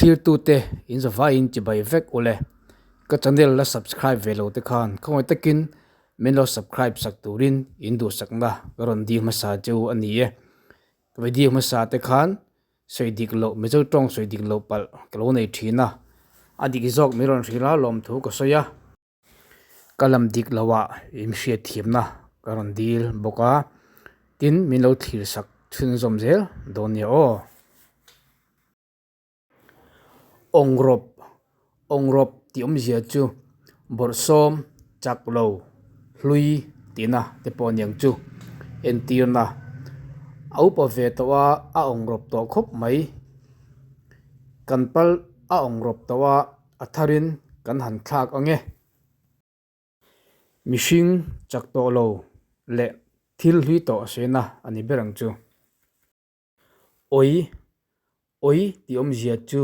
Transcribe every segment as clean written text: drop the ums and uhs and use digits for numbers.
Thlirtute in zavaiin chibai vek ule. Ka channel la subscribe ve lo te khan khawngaih takin min lo subscribe sak turin in duhsakna ka rawn dil hmasa cheu a ni e. Ka video hmasa te khan sawi dik loh Mizo tawng sawi dik loh palh ka lo nei thin a, a dik zawk min rawn hrilh a lawmthu ka sawi a. Ka lam dik loah inhriat thiamna ka rawn dil bawk a, tin min lo thlir sak chhunzawm zel dawn nia aw. Awngrawp, Awngrawp tih awmzia chu bawrhsawm, chak lo, hlui tihna te pawh a niang chu. Entirna, A upa ve tawh a, a awngrawp tawh khawp mai. Kan pal a awngrawp tawh a. A tharin kan han thlak ang e. Mihring chak tawh lo leh thil hlui tawh sena a ni ber ang chu. Awi, awi tih awmzia chu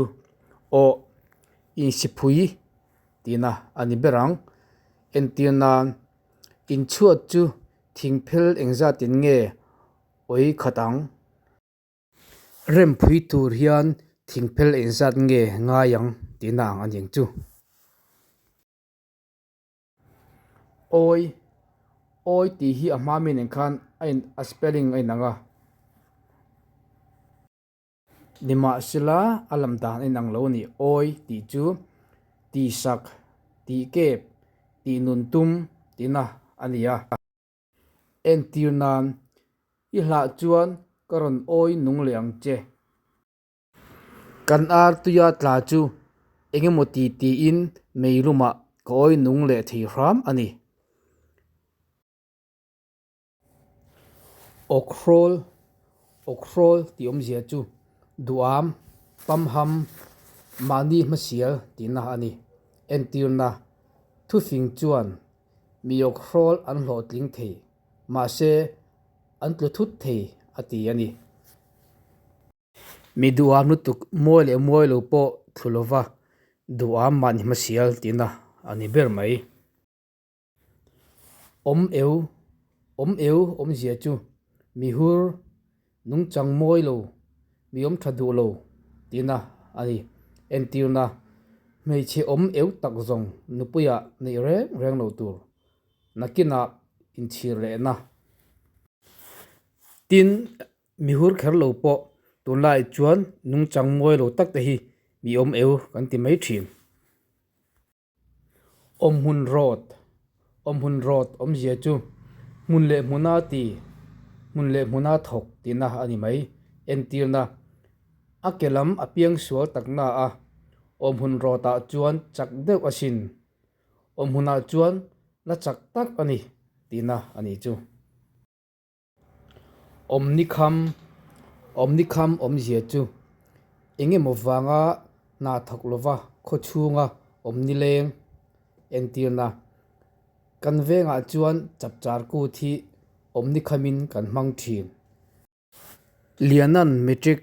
aw insiphui tihna a ni ber ang. Entir nan, inchhuat chu thingphel engzatin nge awi khat ang? Remphui tur hian thingphel engzat nge ngai ang tihna ang a ni ang chu. Awi, awi tih hi a hma mi nen khan a in a spelling a inang a. Nimahsela a lam dan a inang lo a ni. Awi tih chu tihsak, tihkep, tihnun tum tihna a ni a. Entir nan, i hlah chuan ka rawn awi nung leh ang che. Kan ar tuia tla chu eng emaw ti tiin mei lumah ka awi nung leh thei hram a ni. Awkhrawl, Awkhrawl tih awmzia chu duham, pamham, mahni hmasial tihna a ni. Entirna, Thufing chuan Mi awkhrawl an hlawhtling thei, mahse an tlu thut thei a ti a ni. Mi duham lutuk mawi leh mawi lo pawh thlu lova duham mahni hmasial tihna a ni ber mai. Awm eu, awm eu awmzia chu mi hur Nungchang mawi lo, mi awm tha duh lo tihna a ni. Entirna, Hmeichhe awm eu tak zawng nupuiah neih reng reng lo tur, nakinah inchhir lehna. Tin, mi hur kher lo pawh tunlai chuan nungchang mawi lo tak te hi mi awm eu kan ti mai thin. Awmhmun rawt, Awmhmun rawt awmzia chu hmun leh hmuna ti, hmun leh hmuna thawk tihna a ni mai. Entirna, A ke lam a piang sual takna a, awmhmun rawtah chuan chak deuh asin. Awmhmunah chuan la chak tak a ni tihna a ni chu. Awmnikham, Awmnikham awmzia chu eng emaw vanga hna thawk lova khaw chhunga awmni leng entirna. Kan vengah chuan chapchar kut hi awmnikhamin kan hmang thin. Lianan Matric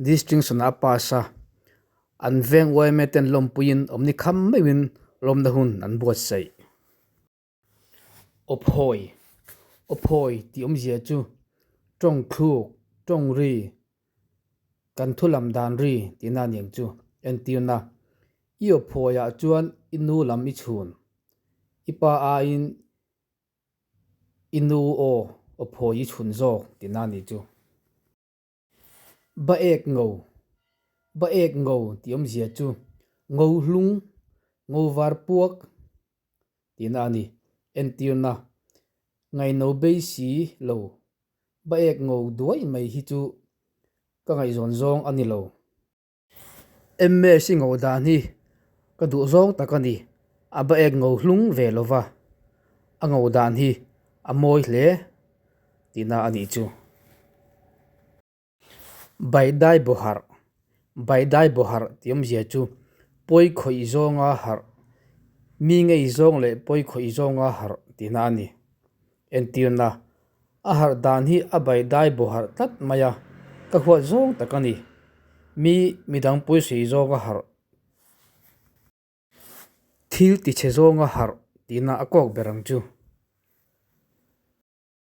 Distinction a pass a, an veng yma ten lawmpuiin awmnikham meuhin lawmna hun an buatsaih. Awphawi, Awphawi tih awmzia chu tawng thluk, tawng ri, kan thu lam dan ri tihna a ni ang chu. Entirna, I awphawiah chuan i nu lam i chhun, i pa aiin i nu aw awphawi i chhun zawk tihna a ni chu. Ba ek ngo, Ba ek ngo tih awmzia chu ngo hlung, ngo var puak tihna a ni. Entirna, Ngaino bei si lo, ba ek ngo duai mai hi chu ka ngaihzawn zawng a ni lo. MS i ngo dan hi ka duh zawng tak a ni. A ba ek ngo hlung ve lo va, a ngo dan hi a mawi hle tihna a nih chu. Baidai bawharh, Baidai bawharh tih awmzia chu pawi khawih zawnga harh, mi ngei zawng leh pawi khawih zawnga harh tihna a ni. Entirna, A harh dan hi a bai dai bawh harh tlat mai a, ka huat zawng tak a ni. Mi midang pawisa zawng a harh. Thil tichhe zawng a harh tihna a kawk ber ang chu.